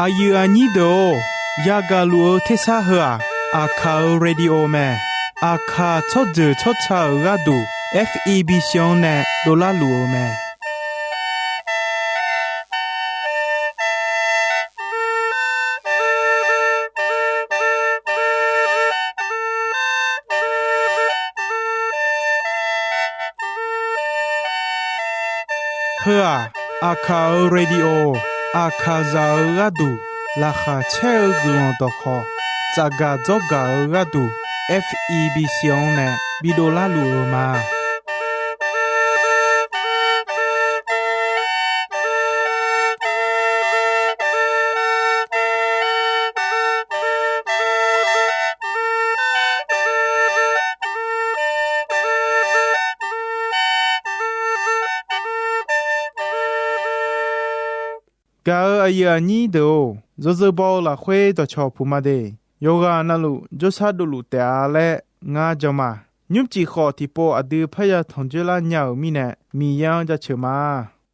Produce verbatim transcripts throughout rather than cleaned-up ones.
Aqyuif aqnyir deuq-or, yagaq luf-eu tersar heu-aq, Aqkaq-euq radio mae. Aqkaq tsawrjeuq tsawrca-euq gharduq, F E B C-anr nae dovlar luf-eu mae. Heu-aq, Aqkaq-euq radio, Aqkaqzaq-euq gharduq laqkhaq caer-eu guiqlanq dawqkhawq, tsafgaq dzawrgaq-eu gharduq, F E B C-anr nae bidovlar luf-eu ma. Gaq-euq aqyuif aqnyir deuq-or, yawzeu baw-eu lafkhoer dawqcawq puq ma de. Yawqghaq navluf jawrshar dovluf taef-a laer ngar jan ma. Nymrcif khawf tiqpov aqdui parya tanqjoer lar nya-euq mirnae, Miqyaer-anr jaceuq ma.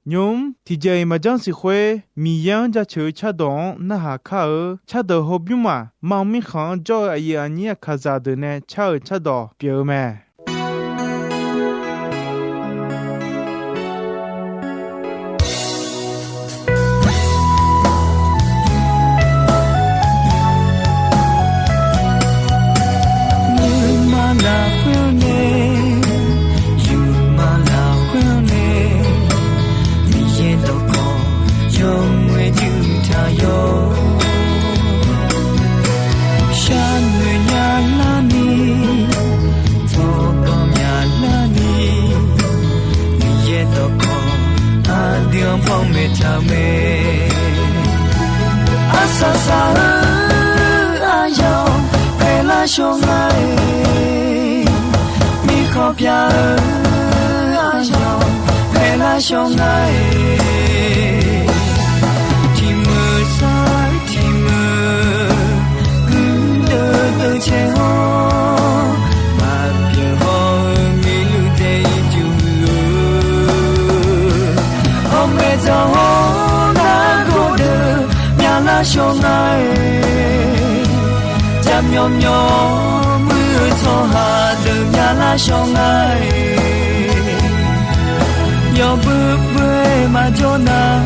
Nymq-mr tiqjeq-iq maqjanr siq khoer, Miqyaer-anr jaceuq-eu cardawq-anr narhaq kar-eu cardawq hawbymr maq, Manq mirkhanq-anr jawr-eu aqyuif aqnyir Aqkaqzaq deuq nae car-euq cardawq pyeuf-eu mae. Nuima lafkhoer nae, yufma lafkhoer nae, Miqyaer dawqkawq yawmuiq-aer juq taq yawr. Sharnoeq nya larni, tsawrganr nya larni, Miqyaer dawqkawq aqdui-anr panmaeq taq-eu mae. Arsaq saq-eu aqyawf paeqlar shawr nga-aer, mirkhanq pyav-eu aqyawf paeqlar shawr nga-aer, tiq meuq sar tiq meuq guirdeuv deuv caer-awr, maqbyan haw-eu miqluf dzae-ir juq-eu, hawmaeq dzaq hawr nargawr deuq myavlar shawr nga-aer, jaqmyawf myawf muir-eu tsawrhaq deuq myavlar shawr nga-aer, yawbui bui-aer maqjawr nar,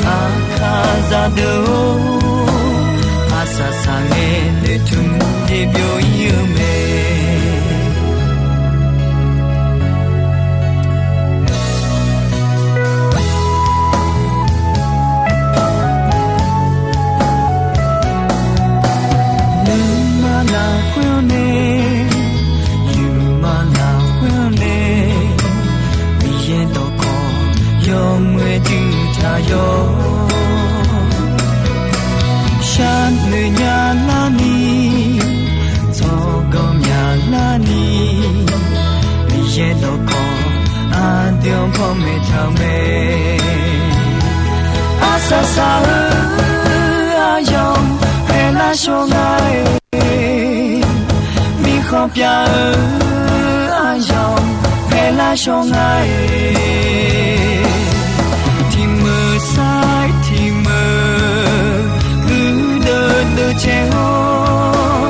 Aqkaqzaq deuq-or, arsaq saq ngae noeqtmq jeq byov-ir-eu mae. Nuima lafkhoer-anr nae, yufma lafkhoer-anr nae, Miqyaer dawqkawq yawmuiq-aer juq taq yawr. Sharnoeq nya larni, tsawrganr nya larni, Miqyaer dawqkawq aqdui-anr panmaeq taq-eu mae. Arsaq saq-eu aqyawf paeqlar shawr nga-aer, mirkhanq pyav-eu aqyawf paeqlar shawr nga-aer, tiq meuq sar tiq meuq guirdeuv deuv caer-awr,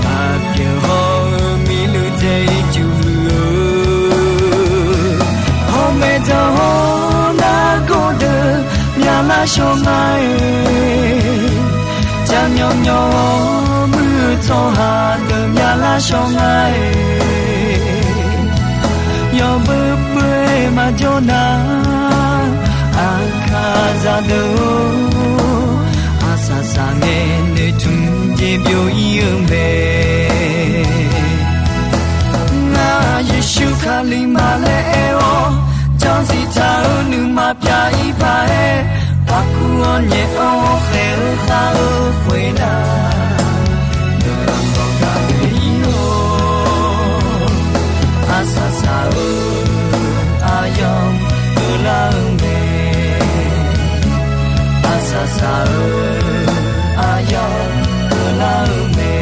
maqbyan haw-eu miqluf dzae-ir juq-eu, hawmaeq dzaq hawr nargawr deuq myavlar shawr nga-aer, jaqmyawf myawf muir-eu tsawrhaq deuq myavlar shawr nga-aer, yawbui bui-aer maqjawr nar, Aqkaqzaq deuq-or, arsaq saq ngae noeqtmq jeq byov-ir-eu mae. Ngar Yeqsur Kali ma laer aer-awr, janrziq taq-eu nuima pyav-ir paq-aer, paqkuv-anr nyaef-awr khaeq-eu khar-eu khoernar, nuima dawq gaq-ir-awr, arsaq saq-eu aqyawf keuvlar-eu mae. Arsaq saq-eu aqyawf keuvlar-eu mae.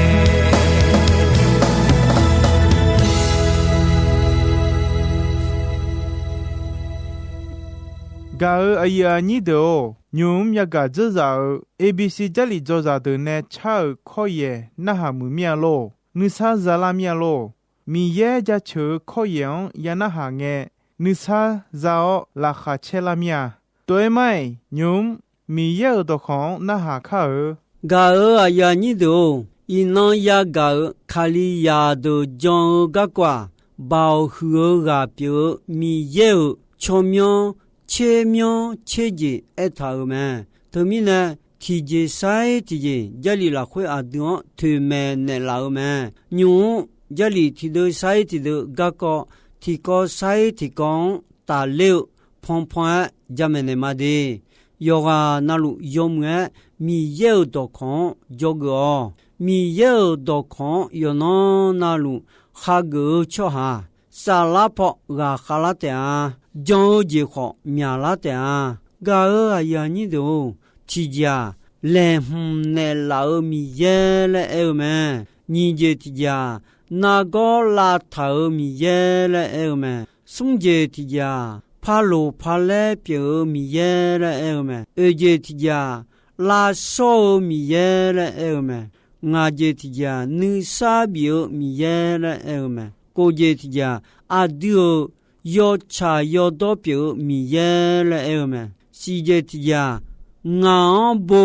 Gaq-euq aqyuif aqnyir deuq-or, nymq-mr yagaq dzeurzaq-euq A B C Jarlif dzaw zaqdeuq nae car-euq kawryaeq narhaq muiq mir-a lor. Nuisar za lar mir-a lor. Miqyaer jaceuq-eu kawryaeq-anr ya narhaq ngae, nuisar za-awr laqkhaq caer lar mir-a. Tov-aer mar-iq, nymq-mr Miqyaer-euq dawqkawq-anr narhaq kar-eu. Gaq-euq aqyuif aqnyir deuq-or, iqnan yagaq-euq Kalizaq deuq jan-eu garkawv-aq, Baoq huiq-eu ghaq pyeuf-eu Miqyaer-euq tsawrmyanr tser myanr tser jeq aertaq-euq mae. Teumirnae, tiqjeq sar-ir tiqjeq Jarlif lafkhoer aqdui-anr toeqmaeq naeqlaf-eu mae. Nymq-mr Jarlif tiqdeuv sar-ir tiqdeuv garkawv, tiqkawv sar-ir tiqkawv-anr tafler-eu panpan-aer jamaeq naeq ma de. Yawqghaq navluf yawmuiq-aer Miqyaer-euq dawqkawq-anr dzawgeuf-awq. Miqyaer-euq dawqkawq-anr yawqnan navluf khageuf-eu tsawrhaq-aq, saflar paw ghaqkhav lar taef-a. Jan-eu jeq khawf myaqlar taef-a. Gaq-euq aqyuif aqnyir deuq-or, tiqjeq-aq, laeqhmq naeqlaf-euq Miqyaer laer aer-eu mae. Nyiq jeq tiqjeq-aq, nargawr lavtaq-euq Miqyaer laer aer-eu mae. Smr jeq tiqjeq-aq, parloq parlaer pyeuf-eu Miqyaer laer aer-eu mae. Oeq jeq tiqjeq-aq, lavshawr-eu Miqyaer laer aer-eu mae. Ngaq jeq tiqjeq-aq, nuisar bif-eu Miqyaer laer aer-eu mae. Kof jeq tiqjeq-aq, aqdui-euq yawtsaq yawdawr pyeuf-eu Miqyaer laer aer-eu mae. Siq jeq tiqjeq-aq, ngaq-anr bo,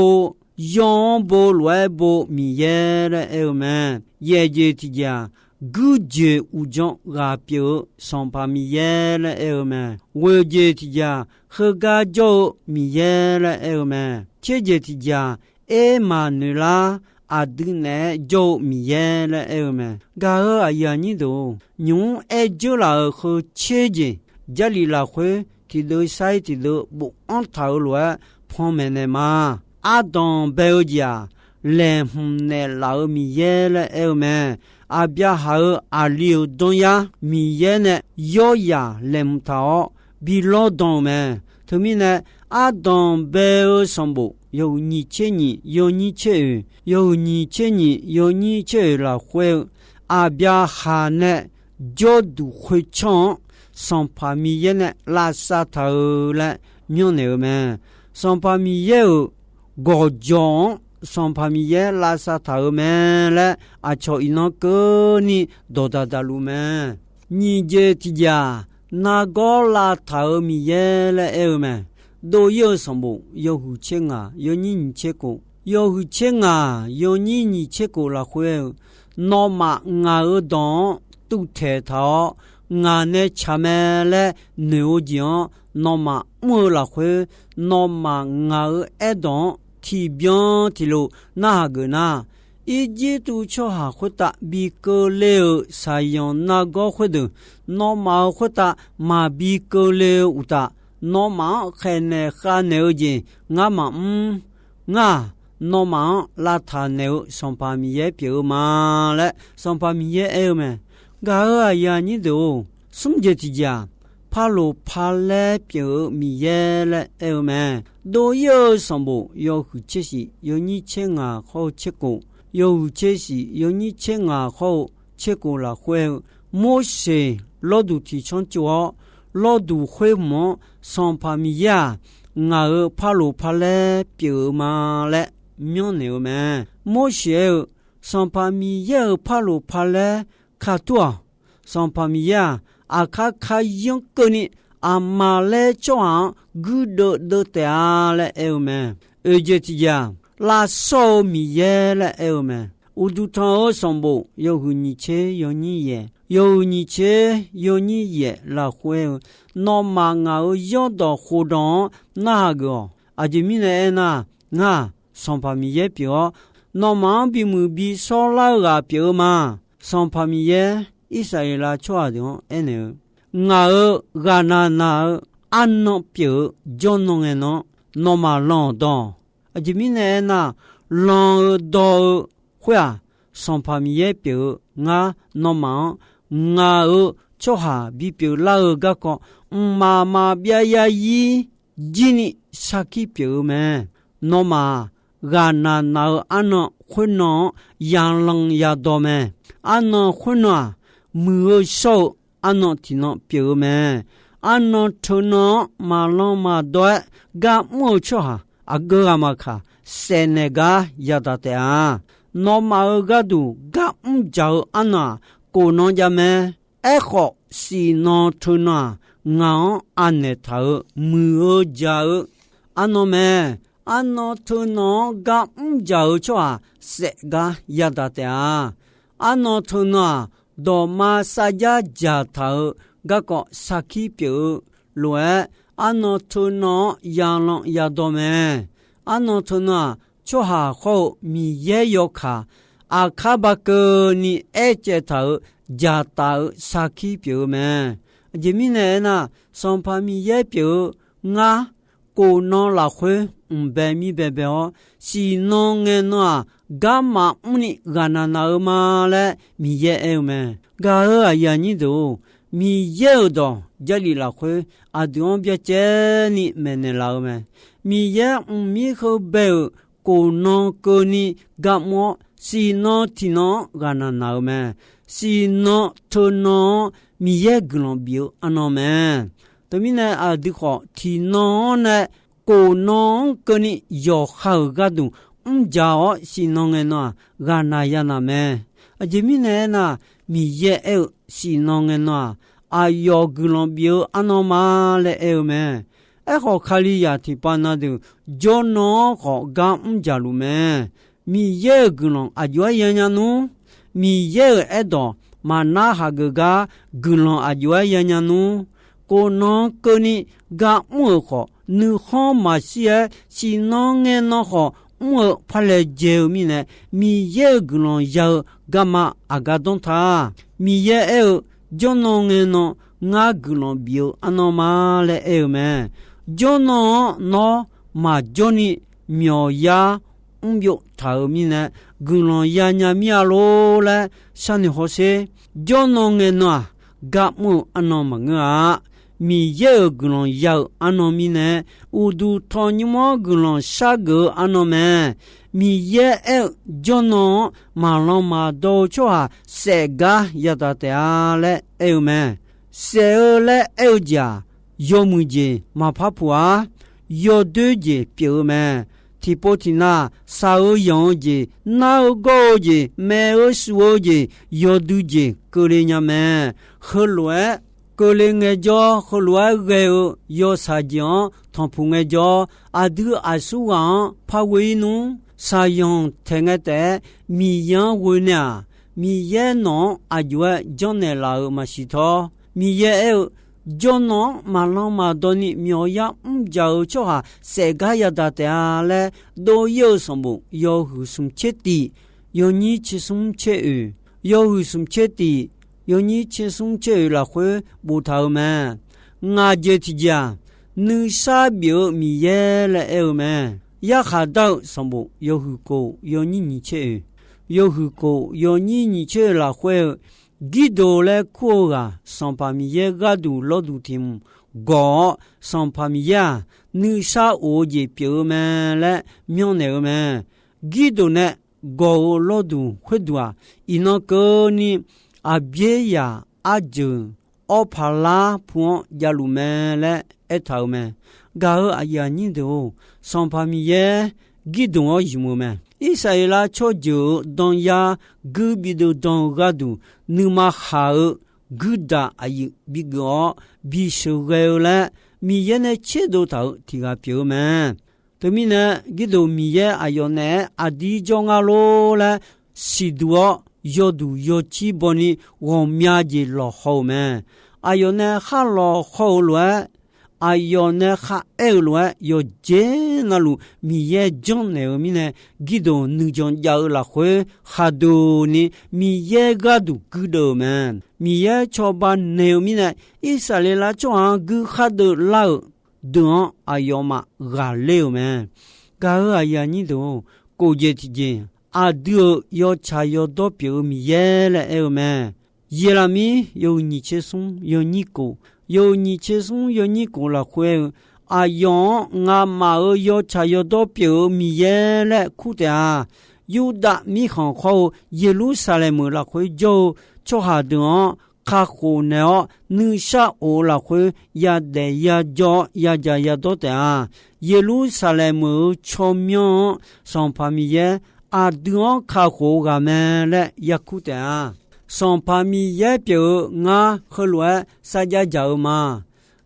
yaw-anr bo lof-aer bo Miqyaer laer aer-eu mae. Yaef jeq tiqjeq-aq, guirjoeq uqdzan ghaq pyeuf-eu Sanqpaq Miqyaer laer aer-eu mae. Ghoeq jeq tiqjeq-aq, heugar jawr-eu Miqyaer laer aer-eu mae. Tser jeq tiqjeq-aq, ermar noeqlar aqdui naeq-aer jawr-eu Miqyaer laer aer-eu mae. Gaq-euq aqyuif aqnyir deuq-or, nymq-mr aer dzeurlaf-euq heu tser jeq Jarlif lafkhoer tiqdeuv sar-ir tiqdeuv bofanr taq-euq lof-aer panmaeq naeq ma. Ardanq bae-eu jeq-aq, laeqhmq naeqlaf-euq Miqyaer laer aer-eu mae. Aqbyaqhaq-euq aqli-euq danryar Miqyaer nae yawrzaq laeqhmq taq-awr bi lawrdan-euq mae. Teumirnae, ardanq bae-eu sanqbof yawhuiq nyiq tser nyiq yawnyir tser oeq, yawhuiq nyiq tser nyiq yawnyir tser oeq lafkhoer-eu, Aqbyaqhaq nae jawrduq khoertsanr-anr Sanqpaq Miqyaer nae lavsav taq-eu laer myanrnaeq-eu mae. Sanqpaq Miqyaer-euq gawqjawq-anr Sanqpaq Miqyaer lavsav taq-eu mae laer aqcawq iqnan keuvni dawqdaq daqluf mae. Nyiq jeq tiqjeq-aq, nargawr lavtaq-euq Miqyaer laer aer-eu mae. Dov-ir-eu sanqbof yawhuiq tser ngaq yawnyir nyiq tser kof, yawhuiq tser ngaq yawnyir nyiq tser kof lafkhoer-eu, nawmaf ngaq-euq dawq-anr tuvtaeq taq-awr, ngaq nae tsaq mae laer noeq-eu jeq-anr nawmaf mr-eu lafkhoer, nawmaf ngaq-euq aerdawq-anr tiqbyan tiqlof narhaq geuf nar, Irjirtuv tsawrhaq khoertav bi keuvle-euq saqyanq nargawr khoerdeuq, nawmaf-euq khoertav maqbi keuvle-eu uqtaf, nawmaf-anr khaeqnaeq khavnaeq-eu jeq ngar maqmr. Ngar-aq, nawmaf-anr lavtaq naeq-eu Sanqpaq Miqyaer pyeuf-eu ma laer Sanqpaq Miqyaer aer-eu mae. Gaq-euq aqyuif aqnyir deuq-or, smr jeq tiqjeq-aq, parloq parlaer pyeuf-eu Miqyaer laer aer-eu mae. Dov-ir-eu sanqbof yawhuiq tser shif yawnyir tser ngaq khawr-eu tser kof, yawhuiq tser shif yawnyir tser ngaq khawr-eu tser kof lafkhoer-eu, Morseq lawrduq tiqcanr tsov-awr, lawrduq khoer hmq-anr Sanqpaq Miqyaer-aq, ngaq-euq parloq parlaer pyeuf-eu ma laer myanrnaeq-eu mae. Morseq aer-eu, Sanqpaq Miqyaer-euq parloq parlaer katur-aq, Sanqpaq Miqyaer-aq, aqkar kar yanr keuvni aqma laer tsawrhaq-anr guirdeuv deuv taef-a laer aer-eu mae. Oeq jeq tiqjeq-aq, lavshawr-eu Miqyaer laer aer-eu mae. Uqduq tanq-eu sanqbof yawhuiq nyiq tser yawnyir yaeq, yawhuiq nyiq tser yawnyir yaeq lafkhoer-eu, nawmaf ngaq-euq yawrdawq khofdawq-anr narhaq geuf-awq. Aqjeq mirnae aernar, ngar-aq, Sanqpaq Miqyaer pyeuf-awr, nawmaf-anr bimuiq bi shawrlar-eu ghaq pyeuf-eu ma. Sanqpaq Miqyaer Irsaqleqlav tsawrhaq deuq-anr aernaeq-eu, ngaq-euq ghaqnaq naq-eu arnan pyeuf-eu jawrnan ngae nan, nawmaf lanq dawq. Aqjeq mirnae aernar, lanq-eu dawq-eu khoer-aq, Sanqpaq Miqyaer pyeuf-eu ngar nawmaf-anr ngaq-euq tsawrhaq bipyeuf lar-eu garkawv mqmaq maqbyav yarzir jirni sarkir pyeuf-eu mae. Nawmaf-aq, ghaqnaq naq-eu arnan khoernan-anr yalanq yadawq mae. Arnan khoernan-aq, muiq-eu shawr-eu arnan tiqnan pyeuf-eu mae. Arnan teunan-anr maqlan maqdawr-aer gar mr-eu tsawrhaq aqgeu ghaq maqkaq, saef naeq gar yadaq taef-a. Nawmaf-euq gharduq gar mr dzaq-eu arnan-aq, kof nan jav mae. Aerkhawf, siqnan teunan-aq, ngaq-anr anaeq taq-euq muiq-eu jaq-eu arnan mae. Arnan teunan-anr gar mr dzaq-eu tsawrhaq saef gar yadaq taef-a. Arnan teunan-aq, dawqma sarjax dzaqtaq-euq garkawv sarkir pyeuf-eu lof-aer, arnan teunan-anr yalan yadawr mae. Arnan teunan-aq, tsawrhaq hawr-eu Miqyaer yawkaq aqkar ba keuvni aercaev taq-euq dzaqtaf-eu sarkir pyeuf-eu mae. Aqjeq mirnae aernar, Sanqpaq Miqyaer pyeuf-eu ngar, kof nan lafkhoer mqbae mir baebae-awr, siqnan ngaenan-aq, garma mrni ghaqnaq naq-eu ma laer Miqyaer aer-eu mae. Gaq-euq aqyuif aqnyir deuq-or, Miqyaer-euq dawq Jarlif lafkhoer aqdui-anr byacaevni maeqnaeq laf-eu mae. Miqyaer mqmir heu bae-euq kof nan keuvni gar mr-awr, siqnan tiqnan-anr ghaqnaq naq-eu mae. Siqnan teunan-anr Miqyaer guiqlanq bif-eu arnan mae. Teumirnae aqdui khawf tiqnan-anr nae kof nan-anr keuvni yawqha-euq gharduq mr dzaq-awr siqnan ngaenan-aq, ghaqnaq yanaq mae. Aqjeq mirnae aernar, Miqyaer aer-eu siqnan ngaenan-aq, aqyawf guiqlanq bif-eu arnan ma laer aer-eu mae. Aerkhawf, Kalizaq tiqpav na deuq jawrnan-anr khawf gar mr dzaq luf mae. Miqyaer-euq guiqlanq aqjox-aer yanya nmr. Miqyaer-euq aerdawq maqnar hageuf gar guiqlanq aqjox-aer yanya nmr. Kof nan keuvni gar mr-euq khawf, nuikhanr maqshir-aer siqnan ngaenan khawf mr-eu par laejae-eu mirnae, Miqyaer-euq guiqlanq ya-eu garma aqgar danr ta. Miqyaer aer-eu, jawrnan ngaenan ngar guiqlanq bif-eu arnan ma laer aer-eu mae. Jawrnan-anr nawr maqjawr ni myawqyar mrbyov taq-euq mirnae, guiqlanq yanya mir-a lor laer sharnoeq hawsher. Jawrnan ngaenan-aq, gar mr-eu arnan maqngeur-a. Miqyaer-euq guiqlanq ya-eu arnan mirnae, uqduq tawqnymr-anr guiqlanq shargeuf-eu arnan mae. Miqyaer aer-eu, jawrnan-anr maqlan maqdawr-eu tsawrhaq saef gar yadaq taef-a laer aer-eu mae. Saef-eu laer aer-eu jeq-aq, yawmuiq jeq maqpar puq-ar. Yawdoer jeq pyeuf-eu mae. Tiqpov tiqnav, shaq-eu yanq-eu jeq, nar-eu gawr-eu jeq, maeq-eu shuf-eu jeq, yawdui jeq keuvle nya mae. Heulof-aer keuvle ngaejawr, heulof-aer ghae-eu yawshaq jeq-anr tanqpuq ngaejawr, aqdui aqsur ghaq-anr par ghoe-ir nmr. Shaqyanq taeq ngae taef-aer Miqyaer-anr ghoe nae-aq, Miqyaer nawq-anr aqjox-aer janrnaeq laf-euq maqsiq tawr. Miqyaer aer-eu, jawrnan-anr maqlan maqdawr ni myawqyar mr dzaq-eu tsawrhaq saef gar yadaq taef-a laer dov-ir-eu sanqbof yawhuiq smq tser tiq, yawnyir tser smr tser oeq, yawhuiq smq tser tiq, yawnyir tser smr tser oeq lafkhoer boftaq-euq mae. Ngaq jeq tiqjeq-aq, nuisar bif-eu Miqyaer laer aer-eu mae. Yarkhaq dar-eu sanqbof yawhuiq kof yawnyir nyiq tser oeq, yawhuiq kof yawnyir nyiq tser oeq lafkhoer-eu, Girdoq laer kur-eu ghaq Sanqpaq Miqyaer gharduq lawrduq tiq hmq gawq-awr, Sanqpaq Miqyaer-aq, nuisar of-eu jeq pyeuf-eu mae laer myanrnaeq-eu mae. Girdoq nae gawq-eu lawrduq khoerduq-aq, iqnan keuvni Aqbyaeryaq arjeuq Awrpaqlar pu-anr javluf mae laer aertaq-euq mae. Gaq-euq aqyuif aqnyir deuq-or, Sanqpaq Miqyaer Girdoq-anr ymq-eu mae. Irsaqleqlav tsawrjeuq-euq danyar guir bideuv dan-eu gharduq, nuima khaq-eu guirdaq aqyuif bigeuf-awr, bi sheuqghae-eu laer Miqyaer nae tserdov taq-euq tiq ghaq pyeuf-eu mae. Teumirnae, Girdoq Miqyaer aqyawf naeq-aer aqdir jawr ngar lor laer siqduq-awr, yawduq yawcir bawni ghawqmya jeq lawqhaw-euq mae. Aqyawf nae khar lawqhaw-euq lof-aer, aqyawf nae kharaer-euq lof-aer, yawqjeq navluf Miqyaer janrnaeq-eu mirnae, Girdoq nuijan jav-eu lafkhoer khaqduq ni Miqyaer gharduq guirdeuv-euq mae. Miqyaer cawba naeq-eu mirnae, Irsaqleqlav tsawrhaq-anr guir khar deuv lar-euq deuq-anr aqyawfmaf ghaqler-euq mae. Gaq-euq aqyuif aqnyir deuq-or, kof jeq tiqjeq, aqdui-euq yawtsaq yawdawr pyeuf-eu Miqyaer laer aer-eu mae. Yeqlaqmir yawhuiq nyiq tser smr yawnyir kof, yawhuiq nyiq tser smr yawnyir kof lafkhoer-eu, aqyawf-anr ngamaf-euq yawtsaq yawdawr pyeuf-eu Miqyaer laer kur taef-a. Yurdav mirkhanq khawr-eu Yeqlursaqlaeq meuq lafkhoer jawr-eu tsawrhaq deuq-anr kakhof naeq-awr, nuisar of-eu lafkhoer yadaef yajawr-awr yadzaq yadawr taef-a. Yeqlursaqlaeq meuq-euq tsawrmyanr-anr Sanqpaq Miqyaer aqdui-anr kakhof-eu ghaq mae laer yarkur taef-a. Sanqpaq Miqyaer pyeuf-eu ngar heulof-aer sarjax dzaq-eu ma.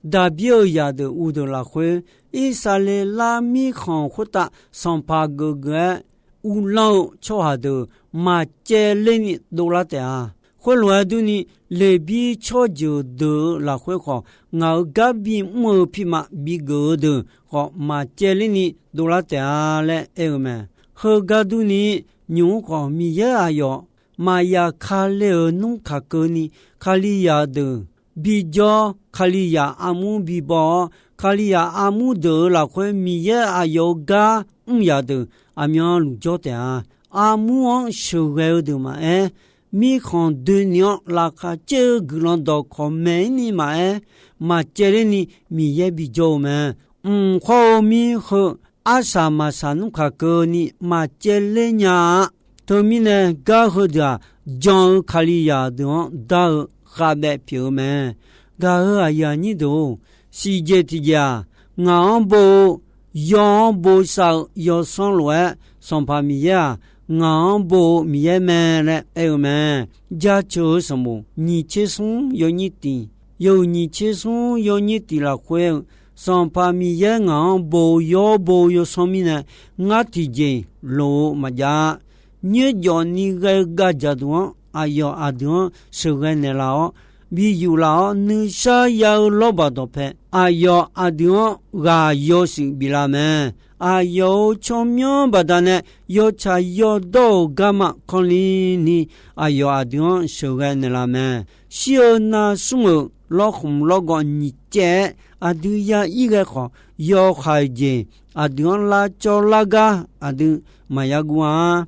Daqbir-euq zaqdeuq uqdeuq lafkhoer, Irsaqleqlav mirkhanq khoertav sanqpaq geuf geuf-aer uvlanr-eu tsawrhaq deuq maqcaevler ni dovlar taef-a. Khoerlof-aer durni, Leqbir tsawrjeuq deuq-euq lafkhoer khawf, ngaq-euq gar bimr-eu pirma bigeuf-eu deuq khawf maqcaevler ni dovlar taef-a laer aer-eu mae. Heugar durni, nymq-mr khawf Miqyaer aqyawf maqya kale-euq nmr kaqkeuvni, Kalizaq deuq bijawr, Kalizaq armur bibaw-awr, Kalizaq armur deuq-euq lafkhoer Miqyaer aqyawf-euq gar mr zaqdeuq aqmyanluf jawr taef-a. Armur-anr sheuqghae-eu deuq maqaer, mirkhanq doeni-anr laqkhaq caer-eu guiqlanq dawqkawq maeq-ir ni maqaer, maqcaevler ni Miqyaer bijawr-eu mae. Mq khawr-eu mir heu arsaq maqsaq nmr kaqkeuvni maqcaevler nya-a. Teumirnae, gar heudeuq-aq, jan-eu Kalizaq deuq-anr dar-eu khavbaev pyeuf-eu mae. Gaq-euq aqyuif aqnyir deuq-or, siqjeq tiqjeq-aq, ngaq-anr bo-eu, yaw-anr bosav-eu yawsanr lof-aer, Sanqpaq Miqyaer-aq, ngaq-anr bo-eu Miqyaer mae laer aer-eu mae. Jaceuq-eu sanqbof nyiq tser smr yawnyir tiq, yawhuiq nyiq tser smr yawnyir tiq lafkhoer-eu, Sanqpaq Miqyaer ngaq-anr bo-eu yawr bo-eu yawsanr mirnae, ngar tiqjeq loq-eu maqjav-a. Nyoerjawf ni ghae-eu gaq dzaqduq-anr aqyawf aqdui-anr sheuqghae naeqlaf-awr, bi yuflaf-awr nuisar ya-eu lawrbaq dawqpae aqyawf aqdui-anr ghaq yawshuif biflaf mae. Aqyawf-euq tsawrmyanr baqdanae yawtsaq yawdawr-euq garma kanqli ni aqyawf aqdui-anr sheuqghae naeqlaf mae. Shir-eu nar smr-euq lawrkhmq lawrgawv nyiq caev-aer aqdui ya ir ghae khawf, yawkhaeq jeq aqdui-anr lavcawv lar gar aqdui maqya guv-a.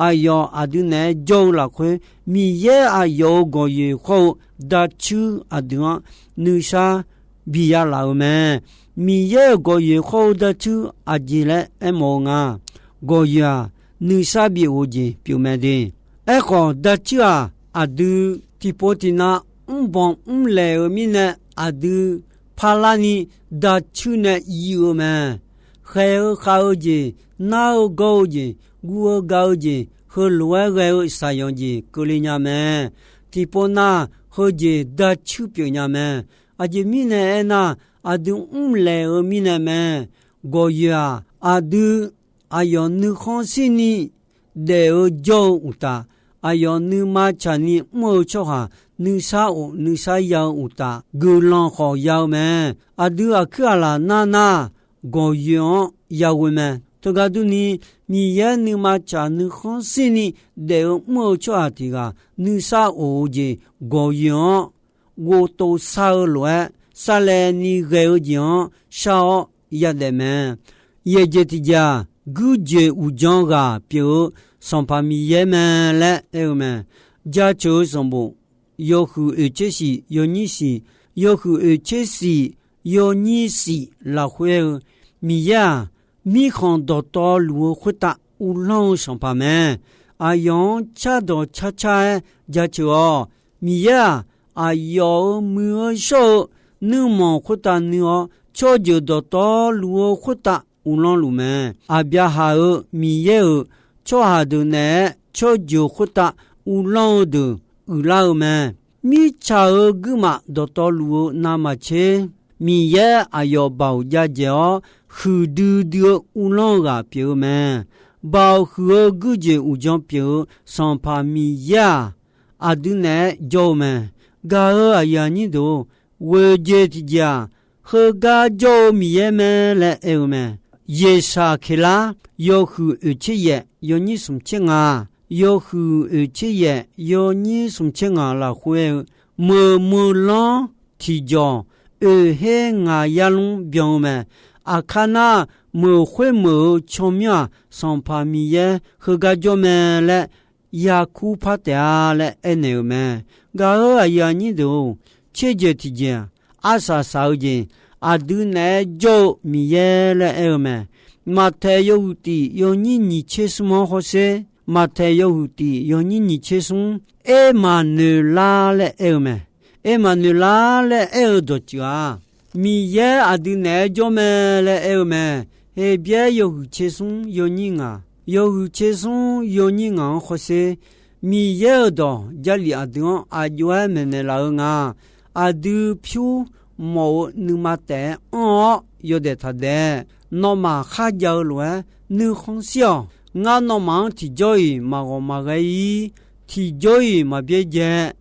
Aqyawf aqdui naeq-aer jawr-eu lafkhoer, Miqyaer aqyawf-euq gawqyoeq khawr-eu dacuir aqdui-anr nuisar bi ya laf-eu mae. Miqyaer-euq gawqyoeq khawr-eu dacuir aqjeq laer aermawf-eu nga. Gawqyoeq-aq, nuisar bif-eu jeq pyeuf mae de. Aerkhawf, dacuir-aq, aqdui tiqpov tiqnav mrbanq mrlaeq-eu mirnae, aqdui parlarni dacuir nae yif-eu mae. Khaeq-eu khav-eu jeq, nar-eu gawr-eu jeq, guv-eu ga-eu jeq, heulof-aer ghae-eu shaqyanq jeq keuvle nya mae. Tiqpov nav heujeq dacuir pyeuf nya mae. Aqjeq mirnae aernar, aqdui mrlaeq-eu mirnae mae. Gawqyoeq-aq, aqdui aqyawf nuikhanr shirni daef-eu jawr-eu uqtaf, aqyawf nuima tsaqni mr-eu tsawrhaq nuisar of nuisar ya-eu uqtaf, guiqlanq khawf ya-eu mae. Aqdui aqkuir aqlaf nar nar, gawqyoeq-anr yaghoe mae. Teugar durni, Miqyaer nuima tsaq nuikhanr shirni daef-eu mr-eu tsawrhaq tiq ghaq nuisar of-eu jeq gawqyoeq-anr ghovtov sar-eu lof-aer, sarlaevni ghae-eu jeq-anr shar-awr yadaef mae. Yaeqjeq tiqjeq-aq, guirjoeq uqdzan ghaq pyeuf-eu Sanqpaq Miqyaer mae laer aer-eu mae. Jaceuq-eu sanqbof yawhuiq oeq tser shif yawnyir shif, yawhuiq oeq tser shif yawnyir shif lafkhoer-eu, Miqyaer-aq, mirkhanq dawqtawvluf-eu khoertav uvlanr-eu sanqpaq mae. Aqyawf-anr cardawq carcar-aer jaceuq-awq. Miqyaer-aq, aqyawf-euq muiq-eu shawr-eu nuirmanq khoertav nui-awr, tsawrjeuq dawqtawvluf-eu khoertav uvlanr luf mae. Aqbyaqhaq-euq Miqyaer-euq tsawrhaq deuq naeq-aer tsawrjeuq khoertav uvlanr-eu deuq uiqlar-eu mae. Mirtsaq-euq guirmaf dawqtawvluf-eu navmaqtser, Miqyaer aqyawf baoq jav dzaeq-awr, huiqdui dui-eu uvlanr-eu ghaq pyeuf-eu mae. Baoq huiq-eu guirjoeq uqdzan pyeuf-eu Sanqpaq Miqyaer-aq, aqdui naeq-aer jawr-eu mae. Gaq-euq aqyuif aqnyir deuq-or, ghoeq jeq tiqjeq-aq, heugar jawr-eu Miqyaer mae laer aer-eu mae. Yeqshaq Keqlar yawhuiq oeq tser yaef yawnyir smq tser ngaq, yawhuiq oeq tser yaef yawnyir smq tser ngaq lafkhoer-eu, meuq meuq lanr tiqjawq oeq her ngaq yar lmr byan-eu mae. Aqkar nar, meuq khoermeuq-eu tsawrmyanr-aq, Sanqpaq Miqyaer heugar jawr mae laer yakur par taef-a laer aernaeq-euq mae. Gaq-euq aqyuif aqnyir deuq-or, tser jeq tiqjeq-aq, arsaq saq-eu jeq, aqdui naeq-aer jawr-eu Miqyaer laer aer-eu mae. Maqtaeq yawhuiq tif yawnyir nyiq tser smr-anr hawsher. Maqtaeq yawhuiq tif yawnyir nyiq tser smr, Ermaqnoeqlar laer aer-eu mae. Ermaqnoeqlar laer aer-eu dawqtsuif-aq, Miqyaer aqdui naeq-aer jawr mae laer aer-eu mae. Heqbyaer yawhuiq tser smr yawnyir ngaq, yawhuiq tser smr yawnyir ngaq-anr hawsher. Miqyaer-euq dawq Jarlif aqdui-anr aq jov-aer maeqnaeq laf-eu nga. Aqdui pyur mawf-eu nuima taef-aer anr-awr yawdaef taqdaef. Nawmaf kharjav-eu lof-aer nuikhanr shir-awq. Ngar nawmaf-anr tiqjawr-iq maqghawq maqghae-ir, tiqjawr-iq maqbyaerdzae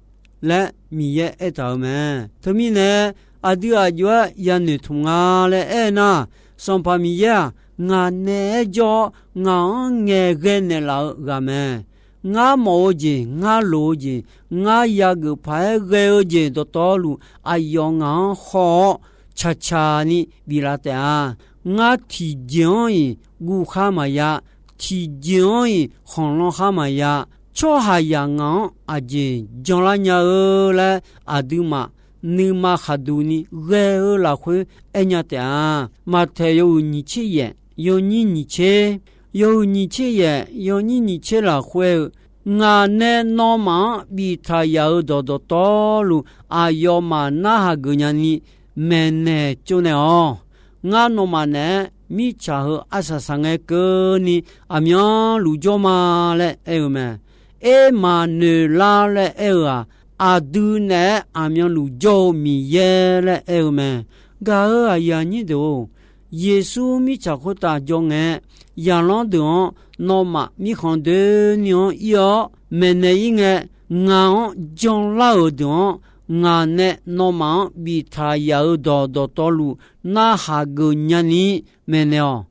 laer Miqyaer aertaq-euq mae. Teumirnae, aqdui aq jov-aer yanoeq tmq nga laer aer nar, Sanqpaq Miqyaer-aq, ngaq nae-aer jawr-awr ngaq-anr ngaeqghae naeqlaf-eu ghaq mae. Ngar mawf-eu jeq, ngar loq-eu jeq, ngar yageuf paq-aer ghae-eu jeq dawqtawvluf, aqyawf ngaq-anr haw-awr caqcaq ni biflaf taef-a. Ngar tiqjeq-anr-iq guvkhar maqya, tiqjeq-anr-iq khanqlan khar maqya. Tsawrhaqzaq ngaq-anr aqjeq janlar nya-eu laer, aqduimaf nuima khaqduq ni ghae-eu lafkhoer aernya taef-a. Maqtaeq yawhuiq nyiq tser yaef, yawnyir nyiq tser, yawhuiq nyiq tser yaef, yawnyir nyiq tser lafkhoer-eu, ngaq nae nawmaf-anr biftaq yaf-euq dawq dawqtawvluf, aqyawfmaf narhaq geuf nyani maeqnaeq tsovnaeq-awq. Ngar nawmaf naeq-aer mirtsaq heu arsaq saq ngae keuvni aqmyanluf jawr ma laer aer-eu mae. Ermaqnoeqlar laer aer-eu-aq, aqdui naeq-aer aqmyanluf jawr-eu Miqyaer laer aer-eu mae. Gaq-euq aqyuif aqnyir deuq-or, Yeqsur mirtsaq khoertav jawr ngae, zaqlanr deuq-anr nawmaf mirkhanq doeni-anr ir-awr maeqnaeq-ir ngae, ngaq-anr janlar-euq deuq-anr, ngaq nae nawmaf-anr biftaq yaf-euq dawq dawqtawvluf narhaq geuf nyani maeqnaeq-awq.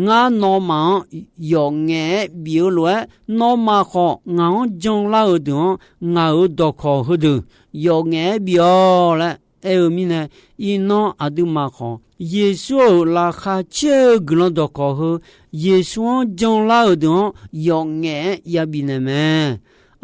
Ngar nawmaf-anr yawf ngaef-aer bif-eu lof-aer, nawmaf khawf ngaq-anr janlar-euq deuq-anr, ngaq-euq dawqkawq heudeuq yawf ngaef-aer bif-awq laer aer-eu mirnae, iqnan aqduimaf khawf, Yeqsur-euq laqkhaq caer-eu guiqlanq dawqkawq heu, Yeqsur-anr janlar-euq deuq-anr yawf ngaef-aer ya bifnaeq mae.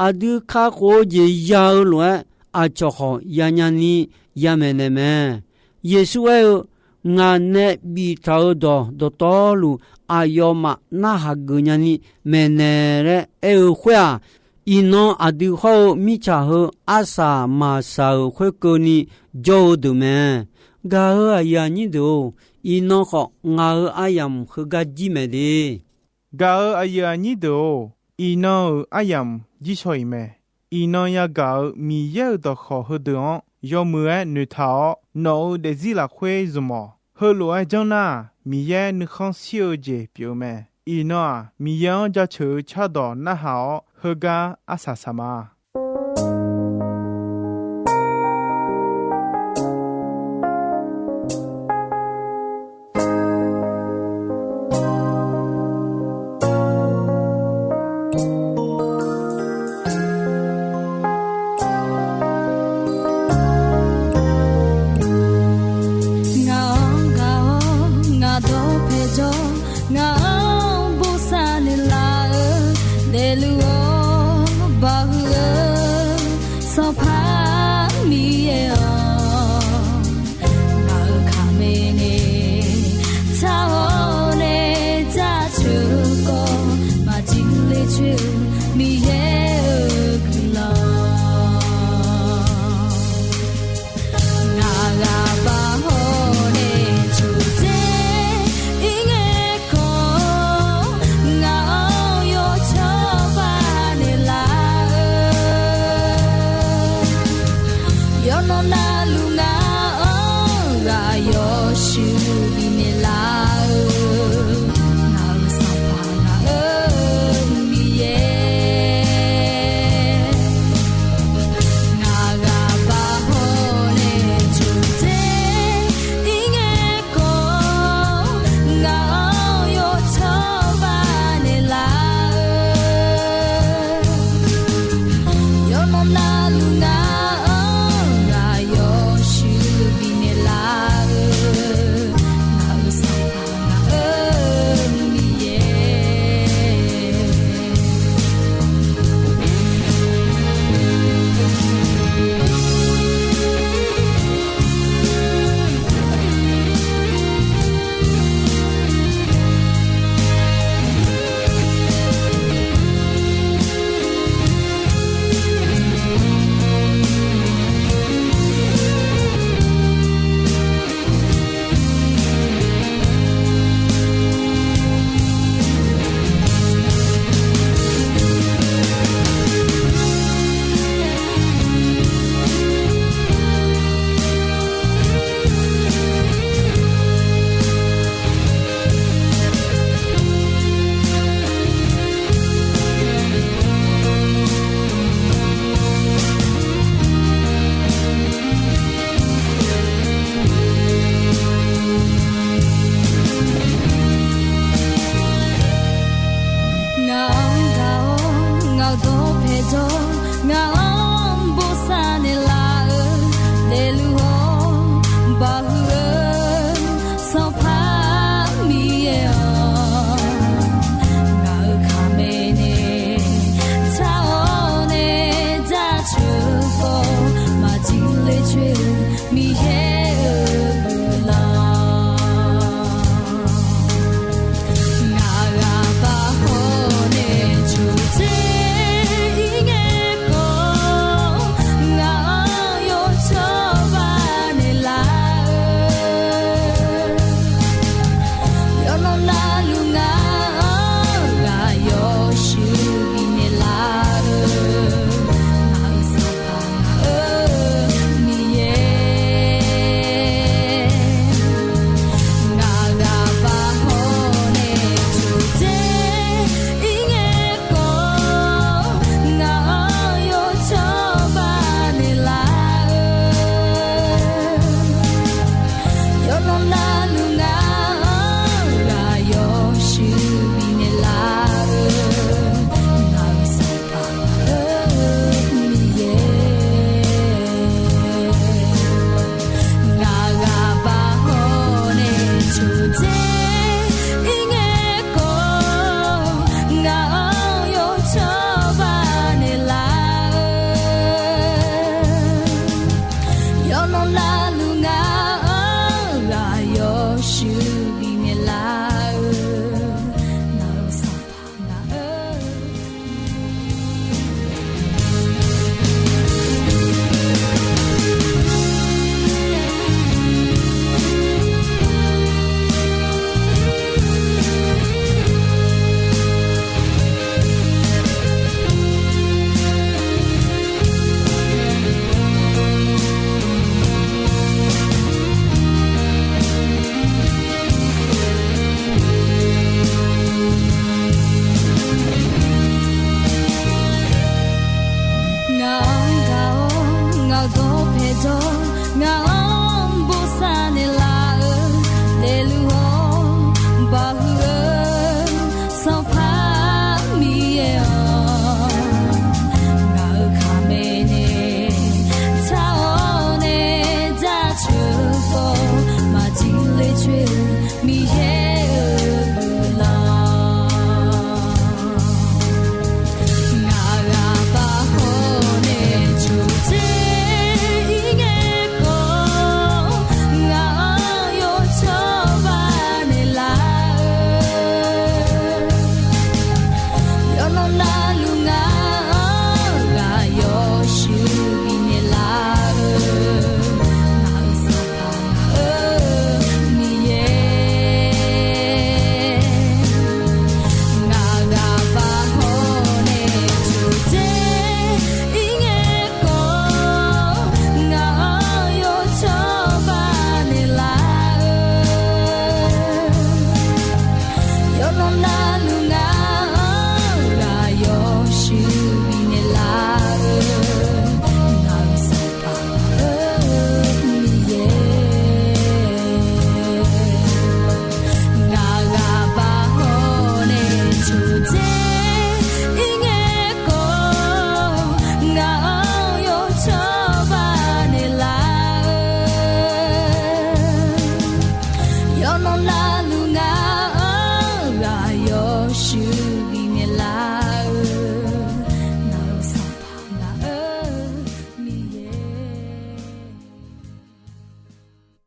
Aqdui kakhof-eu jeq ya-eu lof-aer, aqcawq khawf yanya ni ya maeqnaeq mae. Yeqsur aer-eu, Ngaq nae biftaq-euq dawq dawqtawvluf, aqyawfmaf narhaq geuf nyani maeqnaeq laer aer-eu khoer-aq, iqnan aqdui hawr-eu mirtsaq heu arsaq maqsaq-euq khoerkeuvni jawr-eu deuq mae. Gaq-euq aqyuif aqnyir deuq-or, iqnan khawf ngaq-euq aryamq heugar jir maeq de. Gaq-euq aqyuif aqnyir deuq-or, iqnan-euq aryamq jir shaw-iq mae. Iqnan yagaq-euq Miqyaer-euq dawqkawq heudeuq-anr yawmuiq-aer noeqtaq-awr, nawq-euq daefzir lafkhoer zmq-awq. Heulof-aer janr nar-aq, Miqyaer nuikhanr shir-eu jeq pyeuf-eu mae. Iqnan-aq, Miqyaer-anr jaceuq-eu cardawq narhaq-awr, heugar arsaq saq ma.